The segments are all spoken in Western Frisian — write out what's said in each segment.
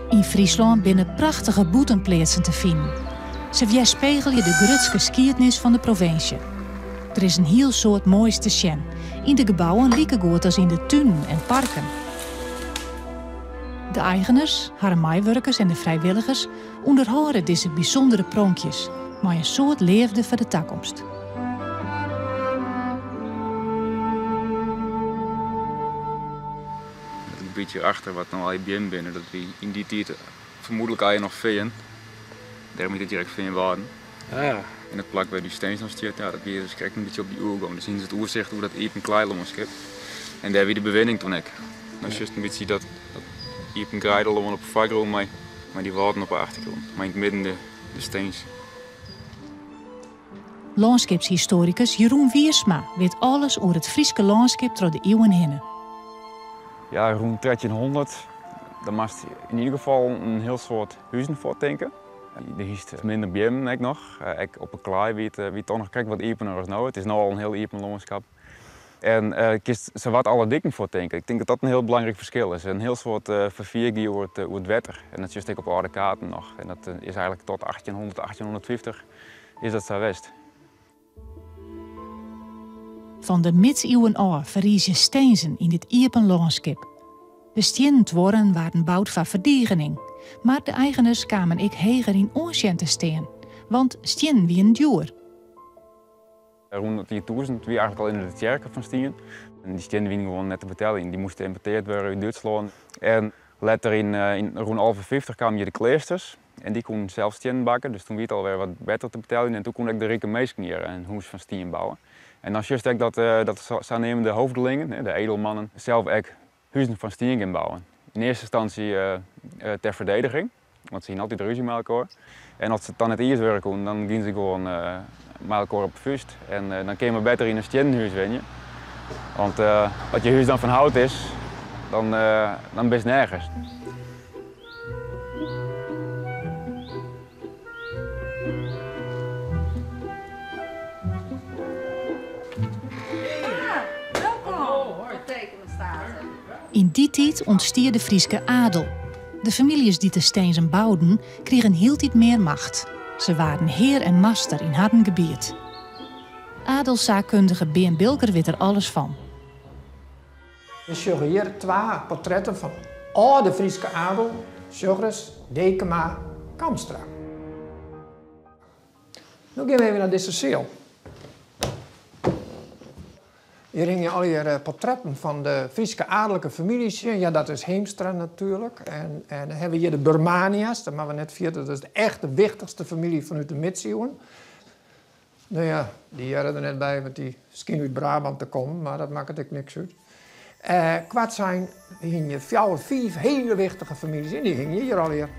Yn Fryslân binne prachtige bûtenpleatsen te finen. Se wjerspegelje de grutske skiednis fan de provinsje. Der is in hiel soad moais te sjen, yn de gebouwen likegoed as yn de tunen en parken. De eigeners, harren meiwurkers en de frijwilligers ûnderhâlde dizze bysûndere pronkjes mei in soad leafde foar de takomst. It gebiet hjirachter, wat no allegear beammen binne, dat wie yn dy tiid fermoedlik allegear noch fean. Dêrom hjit it hjir ek Feanwâlden. Ah. En it plak wêr't dy stins no stiet, ja, dat wie dus krekt in bytsje op dy oergong. Dus hiene se it oersicht oer dat iepen kleilânskip. En dêr wie de bewinning toen ek. No sjochst in bytsje dat, dat iepen greidelân op de foargrûn mei, mei dy wâlden op de achtergrûn. Mei yn it midden de, de stins. Lânskipshistoarikus Jeroen Wiersma wit alles oer it Fryske lânskip troch de iuwen hinne. Ja, rûn 1300, dan moatst yn ieder gefal in hiel soad huzen fuorttinke. Der hiest minder beammen ek noch. Ek op 'e klaai wie it, wie it toch noch krekt wat iepener as no. It is no al in hiel iepen lânskip. En kinst sawat alle diken fuorttinke. Ik tink dat dat in hiel belangryk ferskil is. In hiel soad ferfier gie oer it, oer it wetter. En dat sjochst ek op âlde kaarten noch. En dat is eigentlik tot 1800, 1850 is dat sa west. Fan de midsiuwen ôf ferrize stinzen yn dit iepen lânskip. De stiennen tuorren waarden boud foar ferdigening, mar de eigeners kamen ek heger yn oansjen te stean, want stiennen wienen djoer. Rûn it jier 1000 wie eigentlik al yn de tsjerke fan stien. En dy stiennen wienen gewoan net te beteljen. Dy moasten ymporteard wurde út Dútslân. En letter yn, yn rûn 1150 kamen hjir de kleasters. En dy koenen sels stiennen bakke, dus toen wie it alwer wat better te beteljen. En toen koenen ek de rike minsken hjir in hûs fan stien bouwe. En dan sjochst ek dat, dat de saneamde hoofdelingen, de edelmannen, sels ek huzen fan stien gean bouwen. Yn earste ynstânsje ter ferdediging, want se hienen altyd rúzje mei elkoar. En as se it dan net iens wurde koenen, dan gienen se gewoan mei elkoar op 'e fúst. En dan kinne je mar better yn in stiennen hús wenje. Want as je hús dan fan hout is, dan, dan bist nergens. Yn dy tiid ûntstie de Fryske adel. De famyljes dy't de stinzen bouden, krigen hieltyd mear macht. Se waarden hear en master yn harren gebiet. Adelssaakkundige Bearn Bilker wit der alles fan. We sjogge hjir twa portretten fan âlde Fryske adel, sjoch ris, Dekema, Kamstra. No gean we even nei dizze seal. Hjir hingje allegear portretten fan de Fryske adelike famyljes. Ja, dat is Heemstra natuerlik. En, en dan hawwe we hjir de Burmania's, dat moatte we net ferjitte, dat is de echt de wichtichste famylje fanút de midsiuwen. No ja, dy hearre der net by, want dy skine út Brabant te kommen, mar dat makket ek niks út. Uh, koartsein hiene je fjouwer, fiif hiele wichtige famyljes en dy hingje hjir allegear.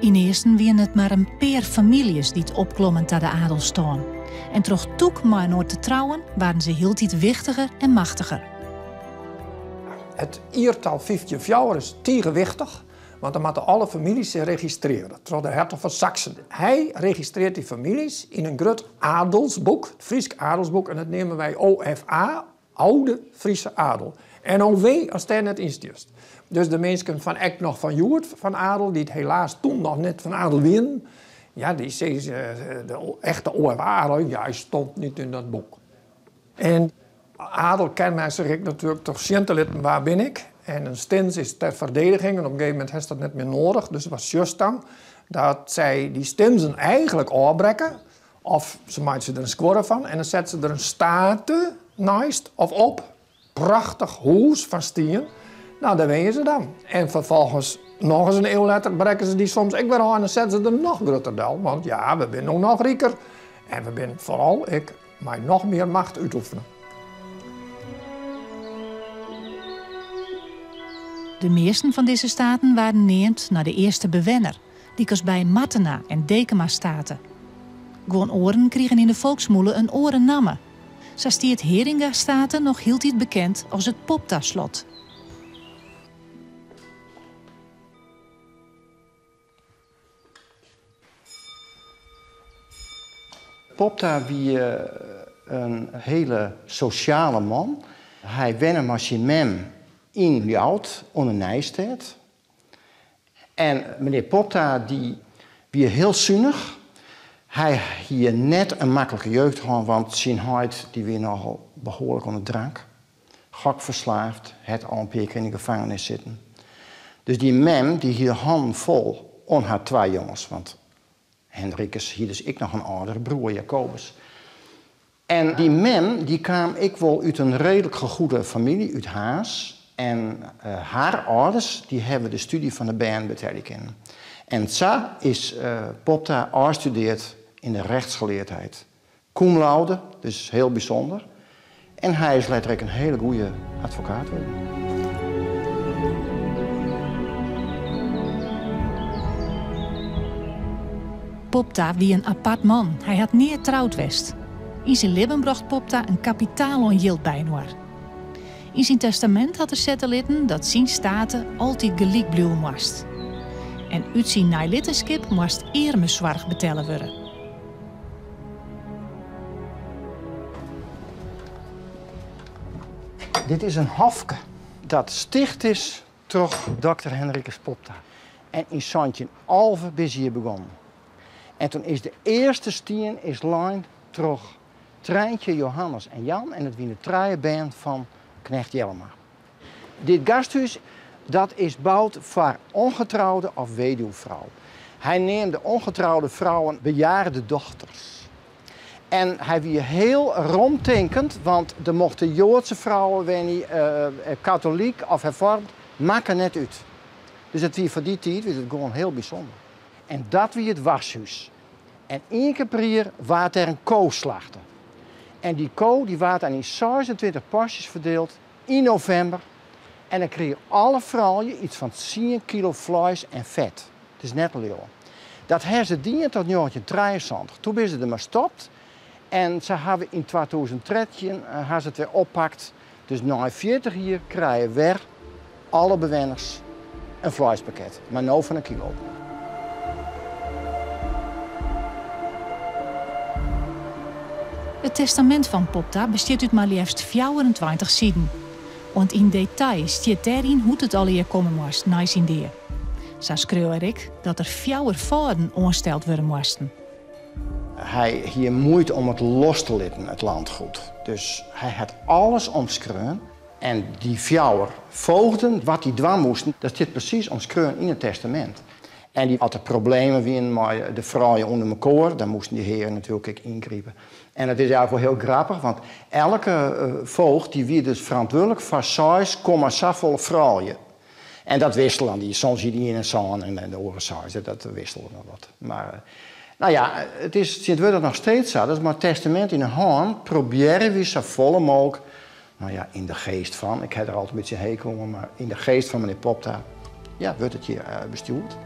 Ynearsten wiene it mar in pear famyljes dy't opklommen ta de adelstân. En troch tûk mei-inoar te trouwen waarden se hieltyd wichtiger en machtiger. It jiertal 1504 is tige wichtich, want dan moatte alle famyljes sich registrearje troch de hertoch fan Saksen. Hy registrearret dy famyljes yn in grut adelsboek, it Frysk adelsboek, en dat neame wy OFA, Oude Friese Adel. En o wee ast dêr net yn stiest. Dus de minsken fan ek noch fan hjoed fan adel, dy't helaas toen noch net fan adel wienen, ja, dy sizze de echte OFA-adel, ja, hy stond niet in dat boek. En adel kenmerkt sich ek natuerlik troch sjen te litten wa bin ik. En in stins is ter ferdediging en op in gegeven momint hast dat net mear noadich. Dus wat sjochst dan? Dat sy dy stinzen eigentlik ôfbrekke of se meitsje der in skuorre fan en dan sette se der in state neist of op. Prachtich hûs fan stien. No, dêr wenje se dan. En ferfolgens, noch ris in iuw letter, brekke se dy soms ek wer ôf en dan sette se der noch grutter del. Want ja, we binne no noch riker en we binne foaral ek mei noch mear macht útoefene. De measten fan dizze staten waarden neamd nei de earste bewenner, lykas by Martena en Dekema State. Guon oaren krigen yn de folksmûle in oare namme. Sa stiet Heringa State noch hieltyd bekend as it Poptaslot. Popta wie in hiele sosjale man. Hy wenne mei syn mem yn Ljouwert oan de Nijstêd. En menear Popta dy wie hiel sunich. Hy hie net in maklike jeugd hân, want syn heit dy wie nochal behoarlik oan de drank. Gokferslaafd, hat al in pear kear yn de gefangenis sitten. Dus dy mem dy hie de hannen fol oan har twa jonges, want Hendrikus hie dus ek noch in âldere broer, Jacobus. En dy mem dy kaam ek wol út in reedlik gegoede famylje út Harns. En har âlders dy hawwe de stúdzje fan de bern betelje kinnen. En sa is Popta ôfstudeard yn de rechtsgeleerdheid. Cum laude, dus hiel bysûnder. En hy is letter ek in hiele goede advokaat wurden. Popta wie in apart man. Hy hat nea troud west. Yn syn libben brocht Popta in kapitaal oan jild byinoar. Yn syn testamint hat er sette litten dat syn state altyd gelyk bliuwe moast. En út syn neilittenskip moast earmesoarch betelle wurde. Dit is in hofke dat sticht is troch dokter Henricus Popta. En yn 1711 binne se hjir begonnen. En toen is de earste stien is lein troch Trijntje, Johannes en Jan en it wiene trije bern fan knecht Jellema. Dit gasthús dat is boud foar ongetroude of weduwfrou. Hy neamde ongetroude frouwen bejaarde dochters. En hy wie hiel romtinkend, want der mochten Joadse frouwen wenje, katolyk of hervormd, makke net út. Dus it wie foar dy tiid wie it gewoan hiel bysûnder. En dat wie it washús. En ien kear per jier waard dêr in ko slachte. En dy ko dy waard dan yn 26 porsjes ferdield yn novimber. En dan krigen alle froulju iets fan tsien kilo fleis en fet. It is net te leauwen. Dat ha se dien tot 1973. Toen binne se der mei stopt. En se hawwe yn 2013 ha se it wer oppakt. Dus nei 40 jier krije wer alle bewenners in fleispakket, mar no fan in kilo. It testamint fan Popta bestiet út mar leafst 24 siden. Oant yn detail stiet dêryn hoe't it allegear komme moast nei syn dea. Sa skreau er ek dat der fjouwer fâden oansteld wurde moasten. Hy hie muoite om it los te litten, it landgoed. Dus hy hat alles omskreaun. En dy fjouwer voogden, wat dy dwaan moasten, dat stiet presys omskreaun yn it testamint. En dy, as der problemen wienen mei de froulju ûnder mekoar, dan moasten dy hearen natuerlik ek yngripe. En it is eigentlik wol hiel grappich, want elke voogd dy wie dus ferantwurdlik foar seis komma safolle froulju. En dat wissele dan, soms hie de iene sân en de oare seis, dat wissele dan wat. Mar nou ja, it is tsjintwurdich noch steeds sa, dat mei it testamint yn 'e hân probearje wy safolle mooglik, nou ja, yn de geest fan, ik ha der altyd in bytsje hekel oan, mar yn de geest fan menear Popta, ja, wurdt it hjir bestjoerd.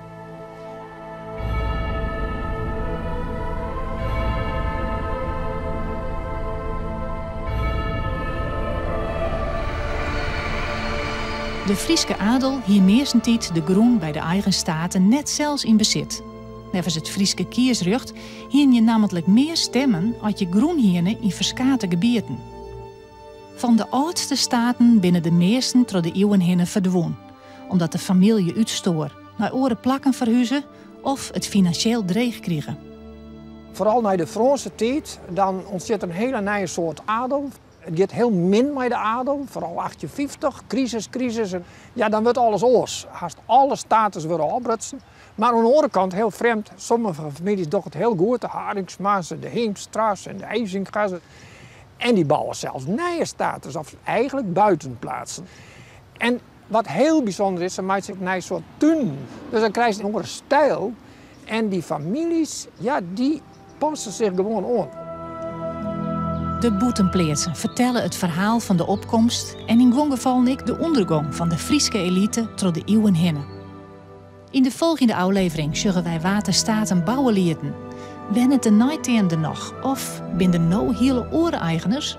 De Fryske adel hie meastentiids de grûn by de eigen state net sels yn besit. Neffens it Fryske kiesrjocht hiene je nammentlik mear stimmen as je grûn hiene yn ferskate gebieten. Fan de âldste staten binne de measten troch de iuwen hinne ferdwûn, omdat de famylje útstoar, nei oare plakken ferhuze of it finansjeel dreech krige. Foaral nei de Frânske tiid, dan ûntstiet in hiele nije soart adel. It giet hiel min mei de adel, foaral 1850, krisis, krisis. Ja, dan wurdt alles oars. Hast alle states wurde ôfbrutsen. Mar oan de oare kant, hiel frjemd, sommige famyljes dogge it hiel goed, de Harinxma's, de Heemstra's en de Eysinga's. En dy bouwe sels nije states, of eigentlik buitenplaatsen. En wat hiel bysûnder is, se meitsje in nij soart tunen. Dus dan krijst in oare styl. En dy famyljes, ja, dy passe sich gewoan oan. De bûtenpleatsen fertelle it ferhaal fan de opkomst en yn guon gefallen ek de ûndergong fan de Fryske elite troch de iuwen hinne. Yn de folgjende ôflevering sjogge wy wa't de staten bouwe lieten. Wennet de neiteam der noch of binne der no hiele oare eigeners?